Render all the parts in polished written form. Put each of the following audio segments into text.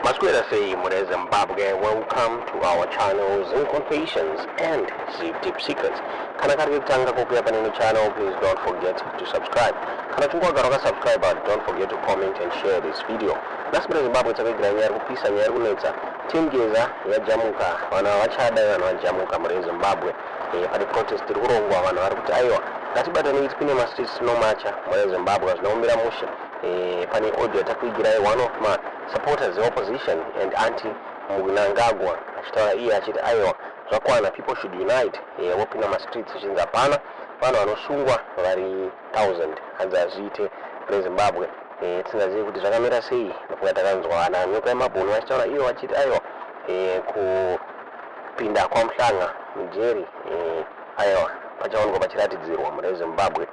Maswera sei mune Zimbabwe? Welcome to our channel, Zim Confessions and Zip Deep Secrets. Kana kari kutanga kukuya panino channel, please don't forget to subscribe. Kana uchinge wagara wakasubscribe, don't forget to comment and share this video. Nhasi mune Zimbabwe takagira nyaya iri kupisa, nyaya iri kunetsa. Team Geza yajamuka, vanhu havachada, vanhu vajamuka mune Zimbabwe. Pane protest iri kurongwa, vanhu vari kuti aiwa, ngatibatanei tipinde mastreets tinomacha mune Zimbabwe, hazvina kumira mushe. Pane audio yatakuigirai, one of ma supporters eopposition and anti Mnangagwa achitaura iye achiti aiwa, zvakwana, people should unite, vopinda mastreets, zvichinzi hapana vanhu vanosungwa vari 1000, hanzi hazviite mune Zimbabwe. Tisingazivi kuti zvakamira sei. Nofunga takanzwa vana Nyoka yemabhunu vachitaura ivo vachiti aiwa, kupinda kwaMuhlanga mujeri, aiwa, pachaonekwa pachiratidzirwa mune Zimbabwe.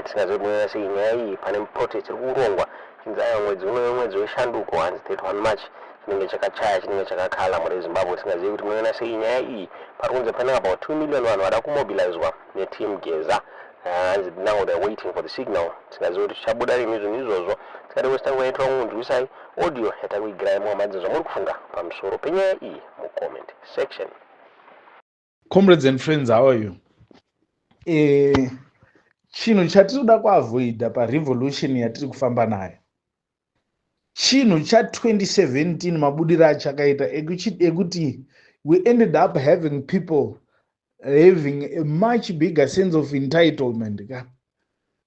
Tisingazivi kuti munoona sei nyaya iyi. Pane protest iri kurongwa, chinzi aiwa, mwedzi unoyo mwedzi weshanduko, hanzi 31 March chinenge chakachaya, chinenge chakakala mune Zimbabwe. Tisingazivi kuti munoona sei nyaya iyi. Pari kunze pane about 2 million vanhu vada kumobilizwa neteam Geza. Hanzi now they're waiting for the signal. Tisingazivi kuti zvichabuda rini zvinhu izvozvo. Tikati wese tanguva yetu kunzwisai audio yatakuigirai, muhamadzi zvamuri kufunga pamusoro penyaya iyi mucomment section. Comrades and friends, how are you? Chinhu chatiri kuda kuavoida parevolution yatiri kufamba nayo, chinhu cha2017, mabudiro achakaita ekuti we ended up having people having a much bigger sense of entitlement ka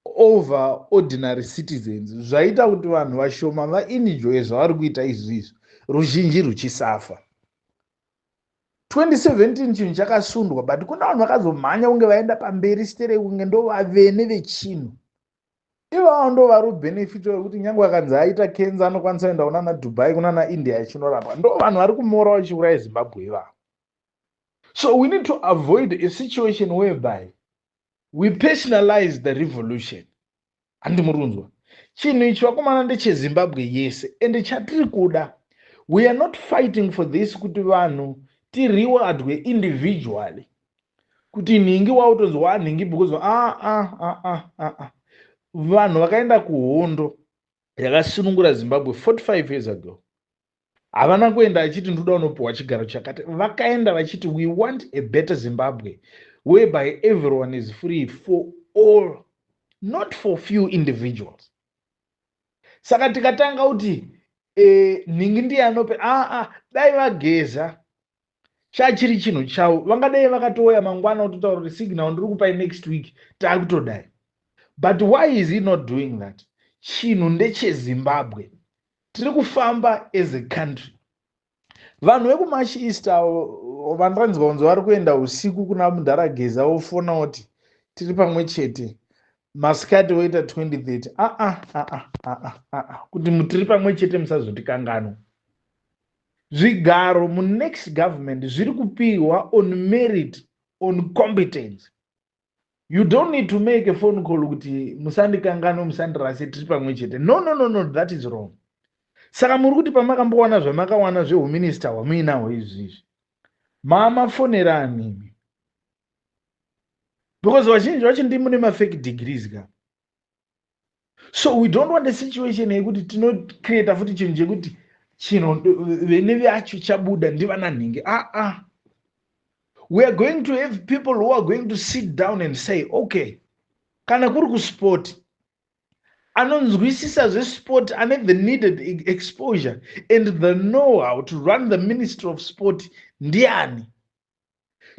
over ordinary citizens, zvaita kuti vanhu vashoma vaenjoye zvavari kuita izvizvi, ruzhinji ruchisafa. 2017 chinhu chakasundwa, but kuna vanhu vakazomhanya kunge vaenda pamberi sitere, kunge ndo vavene vechinhu. Ivavo ndo vari kubenefita wekuti nyange akanzi aita kenza, anokwanisa kuenda kunana Dubai, kunana India achinorapwa. Ndo vanhu vari kumora vachiuraya Zimbabwe ivavo. So we need to avoid a situation whereby we personalize the revolution. Handi murunzwa chinhu ichi, vakomana, ndecheZimbabwe yese. Ende chatiri kuda, we are not fighting for this kuti vanhu tirewardwe individually, kuti nhingi wautonzi wanhingi because ah, ah, ah, ah, ah, ah. Vanhu vakaenda kuhondo yakasunungura Zimbabwe 45 years ago havana kuenda achiti ndoda unopiwa chigaro chakati. Vakaenda vachiti we want a better Zimbabwe whereby everyone is free, for all, not for few individuals. Saka tikatanga kuti nhingi ndiye anope, aa, dai vageza chachiri chinhu chavo, vangadai vakatouya mangwana kutotaura kuti signal ndiri kupai next week, taakutodai. But why is he not doing that? Chinhu ndecheZimbabwe, tiri kufamba as a country. Vanhu vekuMash East avo vandanzwa kunzi vari kuenda usiku kuna mudharageza, wofona kuti tiri pamwe chete, masikati woita 2030, aa aa aa aa, kuti tiri pamwe chete, musazotikanganwa. Zvigaro munext government zviri kupiwa on merit, on competence. You don't need to make a phone call kuti musandikanganwe, musandirase, tiri pamwe chete. No, no, no, no, that is wrong. Saka muri kuti pamakambowana zvamakawana zveuminista hwamuinahwo izvizvi, maamafonera animi? Because vazhinji vacho ndimune mafake degrees ka. So we don't want a situation yekuti tinocreata futi chinhu chekuti chinhu vene vacho chabuda ndivana nhingi. Aa ah, ah. We are going to have people who are going to sit down and say, okay, kana kuri kusport, anonzwisisa zvesport, ane the needed exposure and the know how to run the Ministry of Sport ndiani?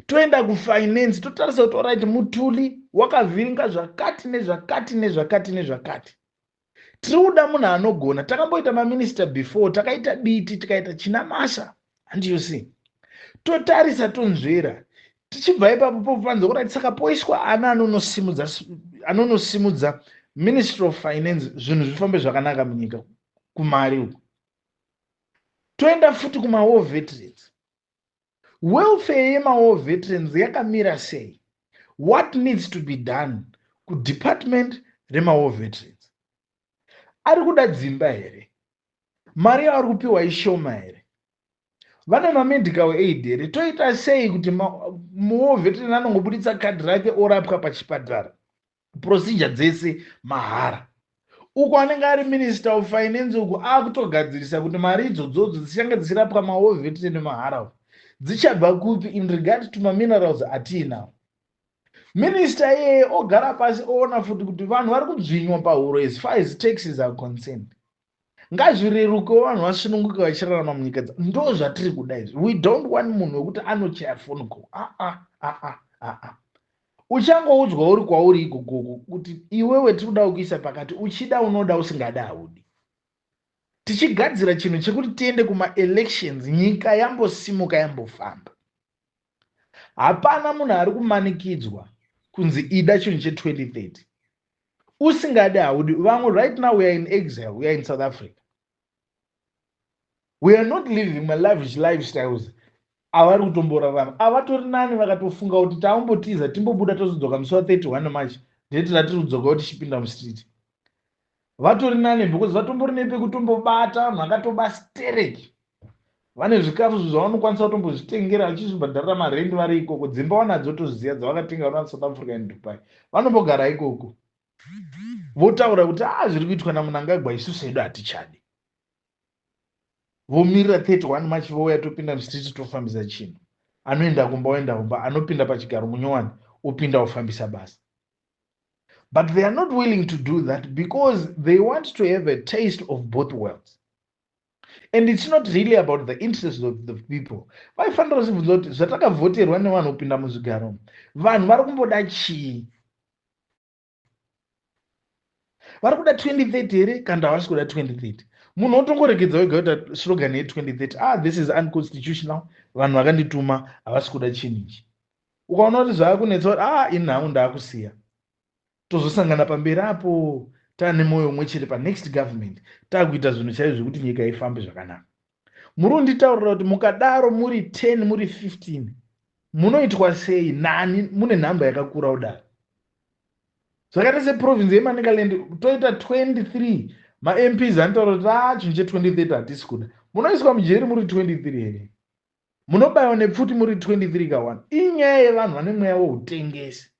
Toenda kufinance, totarisa kuti alright, Mutuli wakavhiringa zvakati nezvakati nezvakati nezvakati, tiri kuda munhu anogona. Takamboita maminista before, takaita Biti, tikaita Chinamasa, and you see, totarisa, tonzvera. Tichibva ipapo popanza kuti saka poiswa ana anonosimudza Ministry of Finance, zvinhu zvifambe zvakanaka munyika kumari uku. Toenda futi kumawar veterans. Welfare yemawar veterans yakamira sei? What needs to be done kudepartment remawar veterans? Ari kuda dzimba here? Mari yavari kupiwa ishoma here? Vane mamedical aid here? Toita sei kuti muwar veteran anongobuditsa kadhi rake, orapwa pachipatara, procedure dzese mahara? Uko anenge ari Minister of Finance, uku akutogadzirisa kuti mari idzodzodzo dzichange dzichirapwa mawar vet nemaharahwa dzichabva kupi in regard to maminerals atiinawo. Minista iyeye ogara pasi, oona futi kuti vanhu vari kudzvinywa pahuro as far as taxes are concerned. Ngazvirerukewo, vanhu vasununguke vachirarama munyika dza. Ndo zvatiri kuda izvi. We don't want munhu wekuti anochaya phone call. Aa, aa, aa, uchangoudzwa uri kwauri ikokoko kuti iwewe tiri kuda kukuisa pakati. Uchida unoda, usingada haudi. Tichigadzira chinhu chekuti tiende kumaelections, nyika yambosimuka, yambofamba. Hapana munhu ari kumanikidzwa kunzi ida chinhu che2030. Usingadi haudi. Vamwe right now we are in exile, we are in South Africa, we are not living malavish lifestyles avari kutomborarama. Avatori nani vakatofunga kuti taumbotiza, timbobuda, tozodzoka musi wa31 March, date ratiri kudzoka kuti tichipinda mustreet. Vatori nani because vatombori nepekutombobata. Vanhu vakatoba stereki, vane zvikafu zvavanokwanisa kutombozvitengera, vachizvibhadharira marendi vari ikoko. Dzimba vanadzo, toziva dzavakatenga vana South Africa and Dubai. Vanombogara ikoko, votaura kuti a, zviri kuitwa naMnangagwa isusu hedu hatichadi. Vomirira 31 March, vouya, topinda mustreet, tofambisa chinhu. Anoenda kumba oenda kumba, anopinda pachigaro munyowani opinda, ofambisa basa. But they are not willing to do that because they want to have a taste of both worlds, and it's not really about the interest of the people. Vaifanira kuzvibvunza kuti zvatakavhoterwa nevanhu kupinda muzvigaro, vanhu vari kumboda chii? Vari kuda 2030 here kana havasi kuda 2030? Munhu otongoregedza wega kuita slogan ye2030. "Ah, this is unconstitutional, vanhu vakandituma havasi kuda chinhu ichi." Ukaona kuti zvaakunetsa kuti, "Ah, inhau, ndaakusiya, tozosangana pamberi apo taane mwoyo umwe chete panext government, taakuita zvinhu chaizvo zvekuti nyika ifambe zvakanaka." Muri kunditaurira kuti mukadaro muri 10, muri 15, munoitwa sei nani mune nhamba yakakura kudaro? Zvakaita seprovince yeManicaland, toita 23 maMPs anotaura kuti a, chinhu che2030 hatisi kuda. Munoiswa mujeri muri 23 here? Munobayiwa nepfuti muri 23 ka1. Inyaya yevanhu vane mweya weutengesi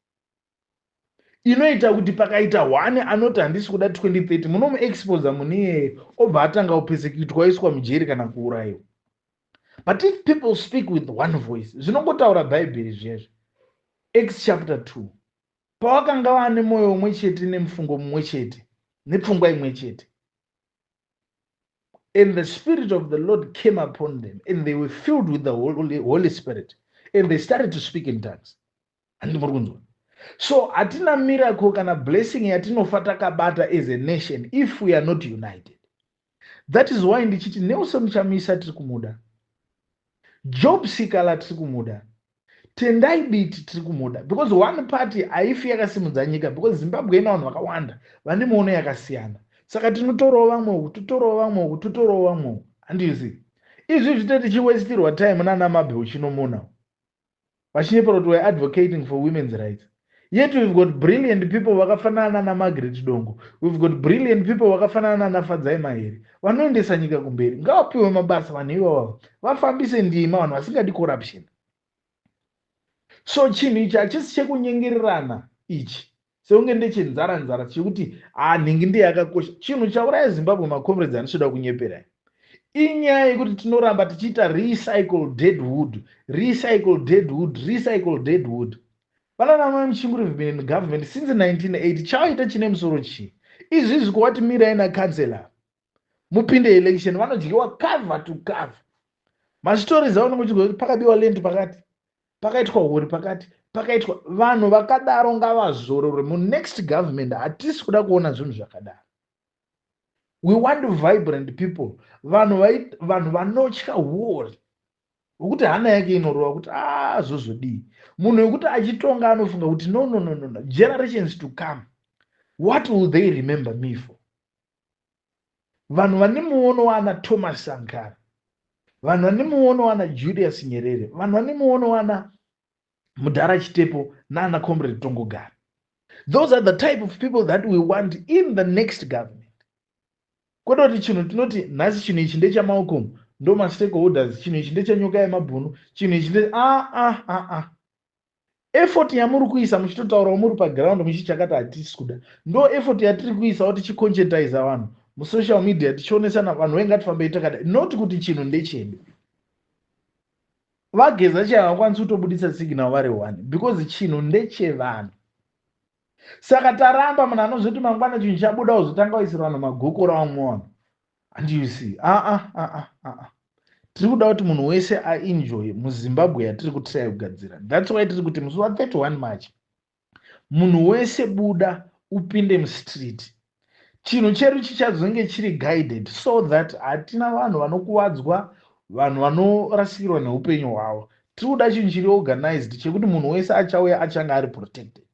inoita kuti pakaita one anoti handisi kuda 2030, munomuexposa munhu iyeye, obva atanga kupesekitwa, oiswa mujeri kana kuurayiwa. But if people speak with one voice, zvinongotaura Bhaibheri zviyazvi, Acts chapter 2, pavakanga vane mwoyo umwe chete nemufungo mumwe chete nepfungwa imwe chete, and the Spirit of the Lord came upon them, and they were filled with the Holy Spirit, and they started to speak in tongues. Handiti muri kunzwa? So hatina miracle kana blessing yatinofa takabata as a nation if we are not united. That is why ndichiti Nelson Chamisa tiri kumuda, Job Sikhala tiri kumuda, Tendai Biti tiri kumuda, because one party haifi yakasimudza nyika, because Zimbabwe ina vanhu vakawanda vane miono yakasiyana. Saka tinotorawo vamwe uku, totorawo vamwe uku, totorawo vamwe uku. Handizi izvi zvite tichiwestirwa time nana Mabel Chinomona vachinyepera kuti weare advocating for women's rights, yet we've got brilliant people vakafanana naMargaret Dongo, we've got brilliant people vakafanana naFadzai Mahere vanoendesa nyika kumberi. Ngavapiwe mabasa vanhu ivavavo, vafambise ndima, vanhu vasingadi corruption. So chinhu ichi hachisi chekunyengererana ichi, sekunge ndechenzara nzara chekuti hanhingi ndiye yakakosha. Chinhu chauraya Zimbabwe, macomrades, handisvoda kunyeperai, inyaya yekuti tinoramba tichiita recycle dead wood, recycle dead wood, recycle dead wood. Vanana mai Muchinguri have been in government since 1980. Chavaita chine musoro chii? Izvizvi kuwati mirai nakansela mupinde election, vanodyiwa cover to cover. Mastories aunenge uchigwa kuti pakabiwa land pakati, pakaitwa huri pakati, pakaitwa. Vanhu vakadaro ngavazorore munext government. Hatisi kuda kuona zvinhu zvakadaro. We want vibrant people, vanhu vanotya huori, wekuti hana yake inorova kuti a, zvozodii. Munhu wekuti achitonga anofunga kuti, "No, no, no, no, no. Generations to come, what will they remember me for?" Vanhu vane muono wana Thomas Sankara, vanhu vane muono wana Julius Nyerere, vanhu vane muono wana Mudhara Chitepo nana Comrade Tongogara, those are the type of people that we want in the next government. Kwete kuti chinhu tinoti nhasi chinhu ichi ndechaMalcolm, ndo mastakeholders, chinhu ichi ndechenyoka yemabhunu, chinhu ichi nde a a a a. Effort yamuri kuisa muchitotaurawo muri paground muchichakati hatisi kuda, ndo effort yatiri kuisawo tichiconscientiza vanhu musocial media, tichionesana vanhu vengatifambei takadai, not kuti chinhu ndechedu. VaGeza chai havakwanisi kutobudisa signal vari one because chinhu ndechevanhu. Saka taramba munhu anozoti mangwana chinhu chabuda uzotanga kuisira vanhu magokora vamwe vanhu, and you see, aa aa aa, tiri kuda kuti munhu wese aenjoy muZimbabwe yatiri kutry kugadzira. That's why tiri kuti musi wa31 March munhu wese buda upinde mustreet. Chinhu chedu chichazonge chiri guided so that hatina vanhu vanokuvadzwa, vanhu vanorasikirwa neupenyu hwavo. Tiri kuda chinhu chiri organized chekuti munhu wese achauya achange ari protected.